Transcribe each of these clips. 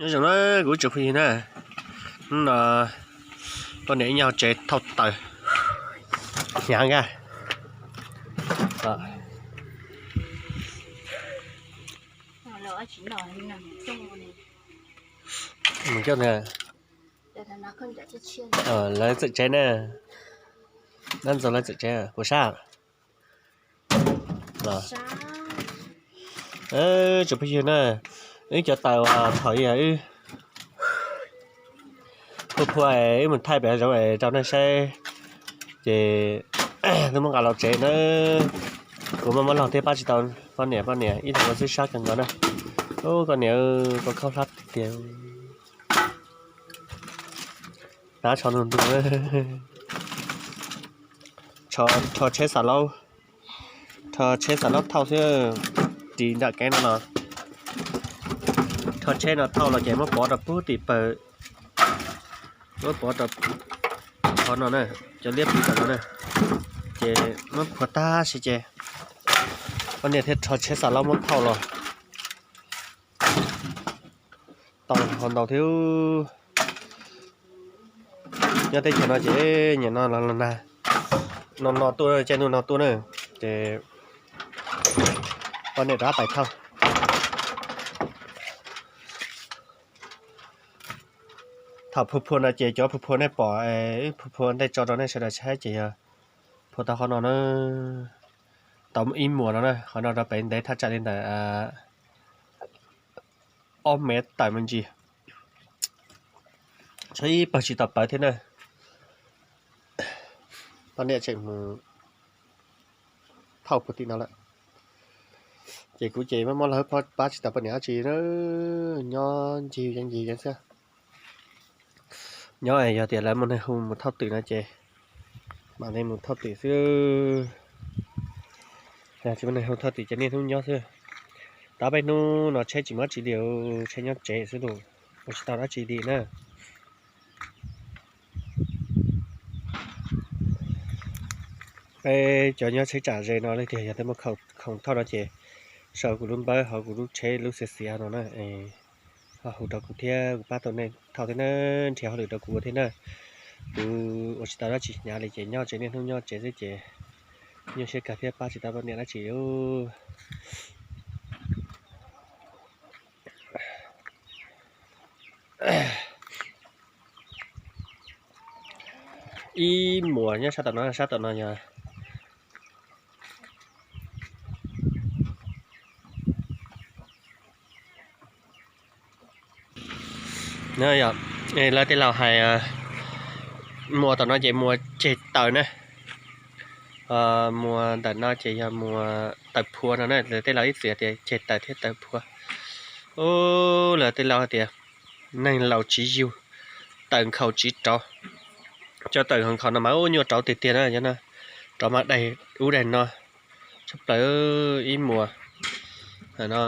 Nyob zoo na kuv tsoom phooj ywg na, hnub no poj niam ib nyuag tsev thauj taws hnyav nkaj. Lawv txawm tsev na, dab ntxaug lawv txawm tsev puas sab. Tsoom phooj ywg na, wb cov taws uas thaum ub wb phua phua wb mus thaij pem zoov es rau nej saib, ces twb muab nqa los tsev na. Kuv muaj muab laug thiab pab tsis tau poj niam, poj niam ib tug ua xwb sab kawg nkaus na. Ub, koj niam, koj khaub hlab tiag tiag. Hnab tsho ntuag ntuag. Rho tsheb xav laub, rho tsheb xav laub thauj xwb, ris nram keeb no los. Rho tsheb no thauj los ces muab pov rau pub tim pawg, muab pov rau qhov no na, cov liab pub rau no na, ces muab phua tag si ces poj niam thiaj rho tsheb xav laub muab thauj los. Tau ho ntau thiab. Nyob teb chaws no ces nyiam no los los nag, no no tuaj, caij ntuj no tuaj na, ces poj niam rov qab pais thauj. Thaum phua phua no ces cov phua phua nej pom, phua phua ntej tso rau nej sawv daws saib ces yog phua tau qhov no na, tau ib muas no na, qhov no rau pem ntev thaj tsam li ntawm ob mev tawm me ntsis, tshuav ib pawg tsis tau pawv thiab na. Poj niam tseem mus thauj puag tim no lawm, ces kuv ces muab muab laug pab tsis tau poj niam dab tsi na, nyob ncig yeeb ncig yeeb xwb. Nyob es yog tias lawv muaj neeg hu mus thauj twm no ces mam li mus thauj twm xwb. Yog tsis muaj neeg hu thauj twm ces niaj hnub nyob xwb. Tab peb hnub no tsheb tsis muaj dab tsi li, tsheb nyob tsev xwb los ua tsis tau dab tsi li na. Peb cov nyob tsheb tsam ze no leej twg yog tias muaj khoom thauj no ces sau kuv lub npawb hauv kuv lub tsheb lub xiav xiav no na, ho hu rau kuv thiab kuv pab tau nej thauj thiab na, nrhiav hauj lwm rau kuv thiab na. Kuv ua tsis tau dab tsi hnyav li ces nyob tsev niaj hnub nyob tsev xwb ces nyuaj siab kawg thiab pab tsis tau poj niam dab tsi. Ib muas nyob sab tom no, sab tom no yog lawv tej laus hais muas tom no ces muas ceg taws na. Muas ntawm no ces yog muas taws phua no na, lawv tej laus ib txwm tias ceg taws thiab taws phua. Lawv tej laus hais tias neeg laus tsis yug, taws nkhaus tsis rauv. Cov taws nkhaus no mas ua nyuaj rauv tiag tiag na, rauv mas daig ub daig no tshaj plaws ib muas no.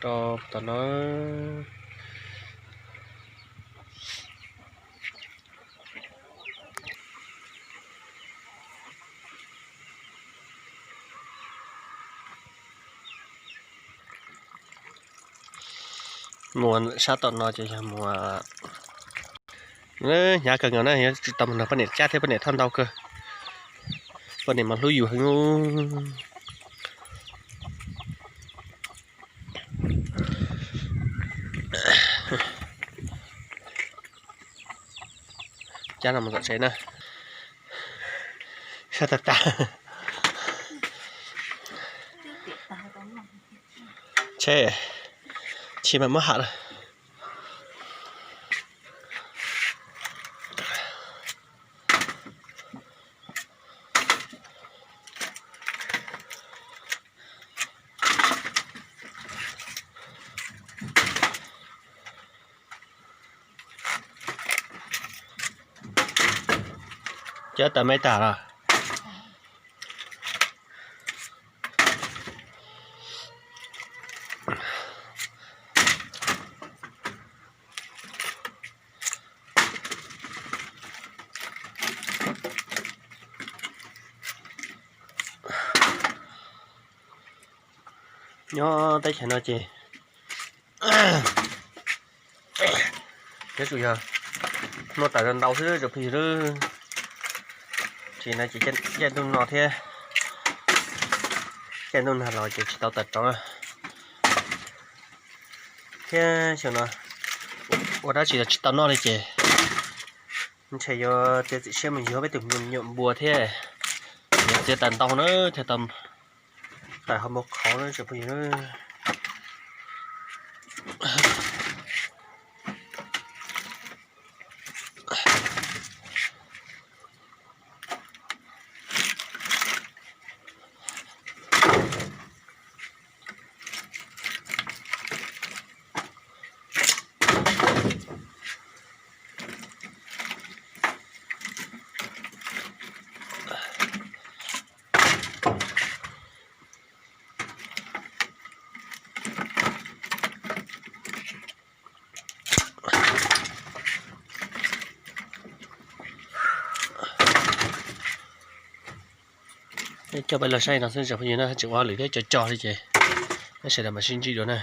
Rau tom no. Muas sab tom no ces yog muas hnyav kawg nkaus na, yuav tsum tau mus nrog poj niam cab thiab poj niam thauj ntau kawg. Poj niam mas hlub yus heev. Cab no mus tom tsev na. Sab tag tag. Tsheb, tsheb mas muab ham lawm. Cov taws me tag los. Nyob teb chaws no ces yuav tsum yog muaj tawm ntau xwb tsoom phooj ywg. Tsis no ces caij ntuj no thiab, caij ntuj nag los ces tsis tau tawm rov thiab. Xyoo no ua dab tsi los tsis tau noj li ces ntshe yuav txiav txim siab mus yuav peb tus me nyuam npua thiab. Yuav txiav tawm ntau na thiaj tau tawm hauv npoo qhauv na tsoom phooj ywg. Coj peb los saib no xwb tsoom phooj ywg na, tsis ua hauj lwm thiab cog cog li ces peb sawv daws mam sib ntsib dua na.